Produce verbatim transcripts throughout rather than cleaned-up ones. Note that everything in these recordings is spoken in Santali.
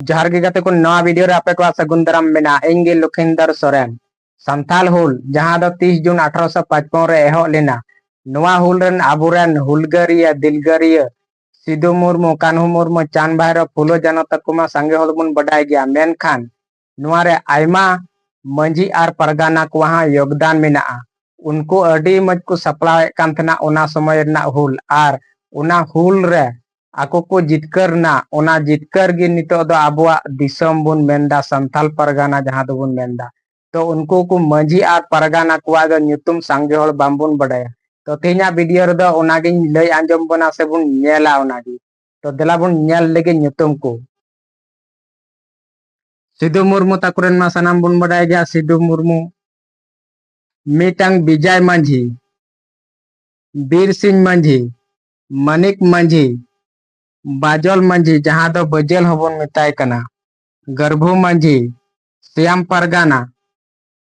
ᱡᱚᱦᱟᱨ ᱜᱮ ᱜᱟᱛᱮ ᱠᱚ, ᱱᱚᱣᱟ ᱵᱷᱤᱰᱤᱭᱳ ᱨᱮ ᱟᱯᱮ ᱠᱚᱣᱟᱜ ᱥᱟᱹᱜᱩᱱ ᱫᱟᱨᱟᱢ ᱢᱮᱱᱟᱜᱼᱟ᱾ ᱤᱧ ᱜᱮ ᱞᱚᱠᱷᱤᱱᱫᱚᱨ ᱥᱚᱨᱮᱱ᱾ ᱥᱟᱱᱛᱟᱞ ᱦᱩᱞ, ᱡᱟᱦᱟᱸ ᱫᱚ ᱛᱤᱥ ᱡᱩᱱ ᱟᱴᱷᱨᱚᱥᱚ ᱯᱟᱸᱪᱯᱚᱱ ᱨᱮ ᱮᱦᱚᱵ ᱞᱮᱱᱟ, ᱱᱚᱣᱟ ᱦᱩᱞ ᱨᱮᱱ ᱟᱵᱚᱨᱮᱱ ᱦᱩᱞᱜᱟᱹᱨᱤᱭᱟᱹ, ᱫᱤᱞᱜᱟᱹᱨᱤᱭᱟᱹ ᱥᱤᱫᱩ ᱢᱩᱨᱢᱩ, ᱠᱟᱹᱱᱦᱩ ᱢᱩᱨᱢᱩ, ᱪᱟᱸᱫᱽ ᱵᱷᱟᱭᱨᱚ, ᱯᱷᱩᱞᱳ ᱡᱷᱟᱱᱚ ᱛᱟᱠᱚ ᱢᱟ ᱥᱟᱸᱜᱮ ᱦᱚᱲ ᱵᱚᱱ ᱵᱟᱰᱟᱭ ᱜᱮᱭᱟ, ᱢᱮᱱᱠᱷᱟᱱ ᱱᱚᱣᱟ ᱨᱮ ᱟᱭᱢᱟ ᱢᱟᱹᱡᱷᱤ ᱟᱨ ᱯᱟᱨᱜᱟᱱᱟ ᱠᱚᱣᱟᱜ ᱦᱚᱸ ᱭᱳᱜᱽᱫᱟᱱ ᱢᱮᱱᱟᱜᱼᱟ᱾ ᱩᱱᱠᱩ ᱟᱹᱰᱤ ᱢᱚᱡᱽ ᱠᱚ ᱥᱟᱯᱲᱟᱣᱮᱫ ᱠᱟᱱ ᱛᱟᱦᱮᱱᱟ ᱚᱱᱟ ᱥᱚᱢᱚᱭ ᱨᱮᱱᱟᱜ ᱦᱩᱞ, ᱟᱨ ᱚᱱᱟ ᱦᱩᱞ ᱨᱮ ᱟᱠᱚ ᱠᱚ ᱡᱤᱛᱠᱟᱹᱨ ᱮᱱᱟ᱾ ᱚᱱᱟ ᱡᱤᱛᱠᱟᱹᱨ ᱜᱮ ᱱᱤᱛᱚᱜ ᱫᱚ ᱟᱵᱚᱣᱟᱜ ᱫᱤᱥᱚᱢ ᱵᱚᱱ ᱢᱮᱱᱫᱟ, ᱥᱟᱱᱛᱟᱞ ᱯᱟᱨᱜᱟᱱᱟ ᱡᱟᱦᱟᱸ ᱫᱚᱵᱚᱱ ᱢᱮᱱᱫᱟ᱾ ᱛᱚ ᱩᱱᱠᱩ ᱠᱚ ᱢᱟᱹᱡᱷᱤ ᱟᱨ ᱯᱟᱨᱜᱟᱱᱟ ᱠᱚᱣᱟᱜ ᱫᱚ ᱧᱩᱛᱩᱢ ᱥᱟᱸᱜᱮ ᱦᱚᱲ ᱵᱟᱝᱵᱚᱱ ᱵᱟᱰᱟᱭᱟ᱾ ᱛᱚ ᱛᱮᱦᱮᱧᱟᱜ ᱵᱷᱤᱰᱤᱭᱳ ᱨᱮᱫᱚ ᱚᱱᱟᱜᱤᱧ ᱞᱟᱹᱭ ᱟᱸᱡᱚᱢ ᱵᱚᱱᱟ ᱥᱮᱵᱚᱱ ᱧᱮᱞᱟ ᱚᱱᱟᱜᱮ᱾ ᱛᱚ ᱫᱮᱞᱟ ᱵᱚᱱ ᱧᱮᱞ ᱞᱮᱜᱮ ᱧᱩᱛᱩᱢ ᱠᱚ᱾ ᱥᱤᱫᱩ ᱢᱩᱨᱢᱩ ᱛᱟᱠᱚᱨᱮᱱ ᱢᱟ ᱥᱟᱱᱟᱢ ᱵᱚᱱ ᱵᱟᱰᱟᱭ ᱜᱮᱭᱟ, ᱥᱤᱫᱩ ᱢᱩᱨᱢᱩ, ᱢᱤᱫᱴᱟᱝ ᱵᱤᱡᱟᱭ ᱢᱟᱹᱡᱷᱤ, ᱵᱤᱨ ᱥᱤᱝ ᱢᱟᱹᱡᱷᱤ, ᱢᱟᱱᱤᱠ ᱢᱟᱹᱡᱷᱤ, ᱵᱟᱡᱚᱞ ᱢᱟᱹᱡᱷᱤ, ᱡᱟᱦᱟᱸ ᱫᱚ ᱵᱟᱹᱡᱟᱹᱞ ᱦᱚᱸᱵᱚᱱ ᱢᱮᱛᱟᱭ ᱠᱟᱱᱟ, ᱜᱟᱹᱨᱵᱷᱩ ᱢᱟᱹᱡᱷᱤ, ᱥᱤᱭᱟᱢ ᱯᱟᱨᱜᱟᱱᱟ,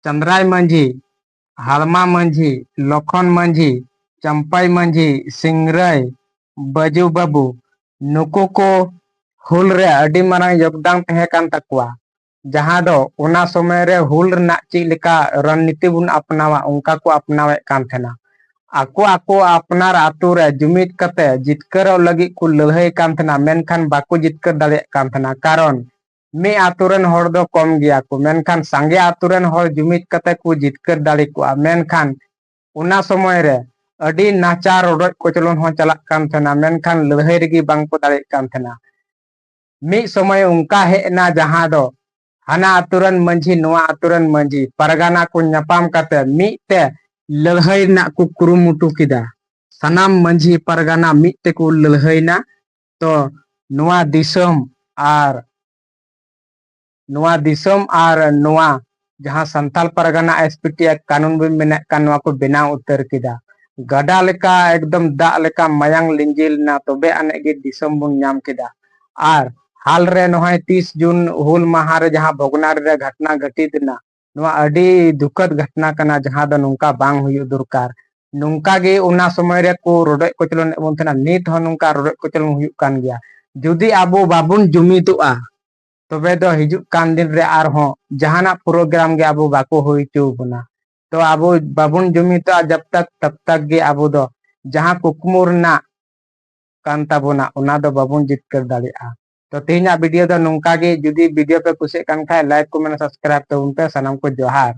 ᱪᱟᱸᱫᱽᱨᱟᱭ ᱢᱟᱹᱡᱷᱤ, ᱦᱟᱲᱢᱟ ᱢᱟᱹᱡᱷᱤ, ᱞᱚᱠᱷᱚᱱ ᱢᱟᱹᱡᱷᱤ, ᱪᱟᱢᱯᱟᱭ ᱢᱟᱹᱡᱷᱤ, ᱥᱤᱝᱨᱟᱹᱭ, ᱵᱟᱹᱡᱩ ᱵᱟᱹᱵᱩ, ᱱᱩᱠᱩ ᱠᱚ ᱦᱩᱞ ᱨᱮ ᱟᱹᱰᱤ ᱢᱟᱨᱟᱝ ᱭᱳᱜᱽᱫᱟᱱ ᱛᱟᱦᱮᱸ ᱠᱟᱱ ᱛᱟᱠᱚᱣᱟ, ᱡᱟᱦᱟᱸ ᱫᱚ ᱚᱱᱟ ᱥᱚᱢᱚᱭ ᱨᱮ ᱦᱩᱞ ᱨᱮᱱᱟᱜ ᱪᱮᱫ ᱞᱮᱠᱟ ᱨᱚᱱᱱᱤᱛᱤ ᱵᱚᱱ ᱟᱯᱱᱟᱣᱟ, ᱚᱱᱠᱟ ᱠᱚ ᱟᱯᱱᱟᱣᱮᱫ ᱠᱟᱱ ᱛᱟᱦᱮᱱᱟ᱾ ᱟᱠᱚ ᱟᱠᱚ ᱟᱯᱱᱟᱨ ᱟᱛᱳ ᱨᱮ ᱡᱩᱢᱤᱫ ᱠᱟᱛᱮ ᱡᱤᱛᱠᱟᱹᱨᱚᱜ ᱞᱟᱹᱜᱤᱫ ᱠᱚ ᱞᱟᱹᱲᱦᱟᱹᱭ ᱠᱟᱱ ᱛᱟᱦᱮᱱᱟ, ᱢᱮᱱᱠᱷᱟᱱ ᱵᱟᱠᱚ ᱡᱤᱛᱠᱟᱹᱨ ᱫᱟᱲᱮᱭᱟᱜ ᱠᱟᱱ ᱛᱟᱦᱮᱱᱟ᱾ ᱠᱟᱨᱚᱱ ᱢᱤᱫ ᱟᱛᱳ ᱨᱮᱱ ᱦᱚᱲ ᱫᱚ ᱠᱚᱢ ᱜᱮᱭᱟ ᱠᱚ, ᱢᱮᱱᱠᱷᱟᱱ ᱥᱟᱸᱜᱮ ᱟᱛᱳ ᱨᱮᱱ ᱦᱚᱲ ᱡᱩᱢᱤᱫ ᱠᱟᱛᱮ ᱠᱚ ᱡᱤᱛᱠᱟᱹᱨ ᱫᱟᱲᱮ ᱠᱚᱜᱼᱟ᱾ ᱢᱮᱱᱠᱷᱟᱱ ᱚᱱᱟ ᱥᱚᱢᱚᱭ ᱨᱮ ᱟᱹᱰᱤ ᱱᱟᱪᱟᱨ ᱨᱚᱰᱚᱡ ᱠᱚᱪᱞᱚᱱ ᱦᱚᱸ ᱪᱟᱞᱟᱜ ᱠᱟᱱ ᱛᱟᱦᱮᱱᱟ, ᱢᱮᱱᱠᱷᱟᱱ ᱞᱟᱹᱲᱦᱟᱹᱭ ᱨᱮᱜᱮ ᱵᱟᱝ ᱠᱚ ᱫᱟᱲᱮᱭᱟᱜ ᱠᱟᱱ ᱛᱟᱦᱮᱱᱟ᱾ ᱢᱤᱫ ᱥᱚᱢᱚᱭ ᱚᱱᱠᱟ ᱦᱮᱡ ᱮᱱᱟ, ᱡᱟᱦᱟᱸ ᱫᱚ ᱦᱟᱱᱟ ᱟᱛᱳ ᱨᱮᱱ ᱢᱟᱹᱡᱷᱤ, ᱱᱚᱣᱟ ᱟᱛᱳ ᱨᱮᱱ ᱢᱟᱹᱡᱷᱤ, ᱯᱟᱨᱜᱟᱱᱟ ᱠᱚ ᱧᱟᱯᱟᱢ ᱠᱟᱛᱮ ᱢᱤᱫ ᱛᱮ ᱞᱟᱹᱲᱦᱟᱹᱭ ᱨᱮᱱᱟᱜ ᱠᱚ ᱠᱩᱨᱩᱢᱩᱴᱩ ᱠᱮᱫᱟ᱾ ᱥᱟᱱᱟᱢ ᱢᱟᱹᱡᱷᱤ ᱯᱟᱨᱜᱟᱱᱟ ᱢᱤᱫ ᱛᱮᱠᱚ ᱞᱟᱹᱲᱦᱟᱹᱭᱱᱟ᱾ ᱛᱚ ᱱᱚᱣᱟ ᱫᱤᱥᱚᱢ ᱟᱨ ᱱᱚᱣᱟ ᱫᱤᱥᱚᱢ ᱟᱨ ᱱᱚᱣᱟ ᱡᱟᱦᱟᱸ ᱥᱟᱱᱛᱟᱞ ᱯᱟᱨᱜᱟᱱᱟ SPT Act ᱠᱟᱹᱱᱩᱱ ᱵᱚᱱ ᱢᱮᱱᱮᱫ ᱠᱟᱱ, ᱱᱚᱣᱟ ᱠᱚ ᱵᱮᱱᱟᱣ ᱩᱛᱟᱹᱨ ᱠᱮᱫᱟ᱾ ᱜᱟᱰᱟ ᱞᱮᱠᱟ, ᱮᱠᱫᱚᱢ ᱫᱟᱜ ᱞᱮᱠᱟ ᱢᱟᱭᱟᱝ ᱞᱤᱸᱡᱤ ᱞᱮᱱᱟ, ᱛᱚᱵᱮ ᱟᱹᱱᱤᱡ ᱜᱮ ᱫᱤᱥᱚᱢ ᱵᱚᱱ ᱧᱟᱢ ᱠᱮᱫᱟ᱾ ᱟᱨ ᱦᱟᱞ ᱨᱮ ᱱᱚᱜᱼᱚᱭ ᱛᱤᱥ ᱡᱩᱱ ᱦᱩᱞ ᱢᱟᱦᱟ ᱨᱮ ᱡᱟᱦᱟᱸ ᱵᱷᱚᱜᱽᱱᱟᱰᱤ ᱨᱮ ᱜᱷᱚᱴᱱᱟ ᱜᱷᱚᱴᱤᱛ ᱮᱱᱟ, ᱱᱚᱣᱟ ᱟᱹᱰᱤ ᱫᱩᱠᱷᱚᱫ ᱜᱷᱚᱴᱱᱟ ᱠᱟᱱᱟ, ᱡᱟᱦᱟᱸ ᱫᱚ ᱱᱚᱝᱠᱟ ᱵᱟᱝ ᱦᱩᱭᱩᱜ ᱫᱚᱨᱠᱟᱨ᱾ ᱱᱚᱝᱠᱟ ᱜᱮ ᱚᱱᱟ ᱥᱚᱢᱚᱭ ᱨᱮ ᱠᱚ ᱨᱚᱰᱚᱡ ᱠᱚᱪᱞᱚᱱ ᱮᱫ ᱵᱚᱱ ᱛᱟᱦᱮᱱᱟ, ᱱᱤᱛ ᱦᱚᱸ ᱱᱚᱝᱠᱟ ᱨᱚᱰᱚᱡ ᱠᱚᱪᱞᱚᱱ ᱦᱩᱭᱩᱜ ᱠᱟᱱ ᱜᱮᱭᱟ᱾ ᱡᱩᱫᱤ ᱟᱵᱚ ᱵᱟᱵᱚᱱ ᱡᱩᱢᱤᱫᱚᱜᱼᱟ, ᱛᱚᱵᱮ ᱫᱚ ᱦᱤᱡᱩᱜ ᱠᱟᱱ ᱫᱤᱱ ᱨᱮ ᱟᱨᱦᱚᱸ ᱡᱟᱦᱟᱱᱟᱜ program ᱜᱮ ᱟᱵᱚ ᱵᱟᱠᱚ ᱦᱩᱭ ᱦᱚᱪᱚ ᱵᱚᱱᱟ᱾ ᱛᱚ ᱟᱵᱚ ᱵᱟᱵᱚᱱ ᱡᱩᱢᱤᱫᱚᱜᱼᱟ ᱡᱟᱵ ᱛᱟᱠ ᱛᱟᱵ ᱛᱟᱠ ᱜᱮ ᱟᱵᱚ ᱫᱚ ᱡᱟᱦᱟᱸ ᱠᱩᱠᱢᱩ ᱨᱮᱱᱟᱜ ᱠᱟᱱ ᱛᱟᱵᱚᱱᱟ ᱚᱱᱟ ᱫᱚ ᱵᱟᱵᱚᱱ ᱡᱤᱛᱠᱟᱹᱨ ᱫᱟᱲᱮᱭᱟᱜᱼᱟ᱾ ᱛᱚ ᱛᱮᱦᱮᱧᱟᱜ video ᱫᱚ ᱱᱚᱝᱠᱟ ᱜᱮ᱾ ᱡᱩᱫᱤ video ᱯᱮ ᱠᱩᱥᱤᱭᱟᱜ ᱠᱟᱱ ᱠᱷᱟᱡ like, comment, subscribe ᱛᱟᱵᱚᱱ ᱯᱮ᱾ ᱥᱟᱱᱟᱢ ᱠᱚ ᱡᱚᱦᱟᱨ᱾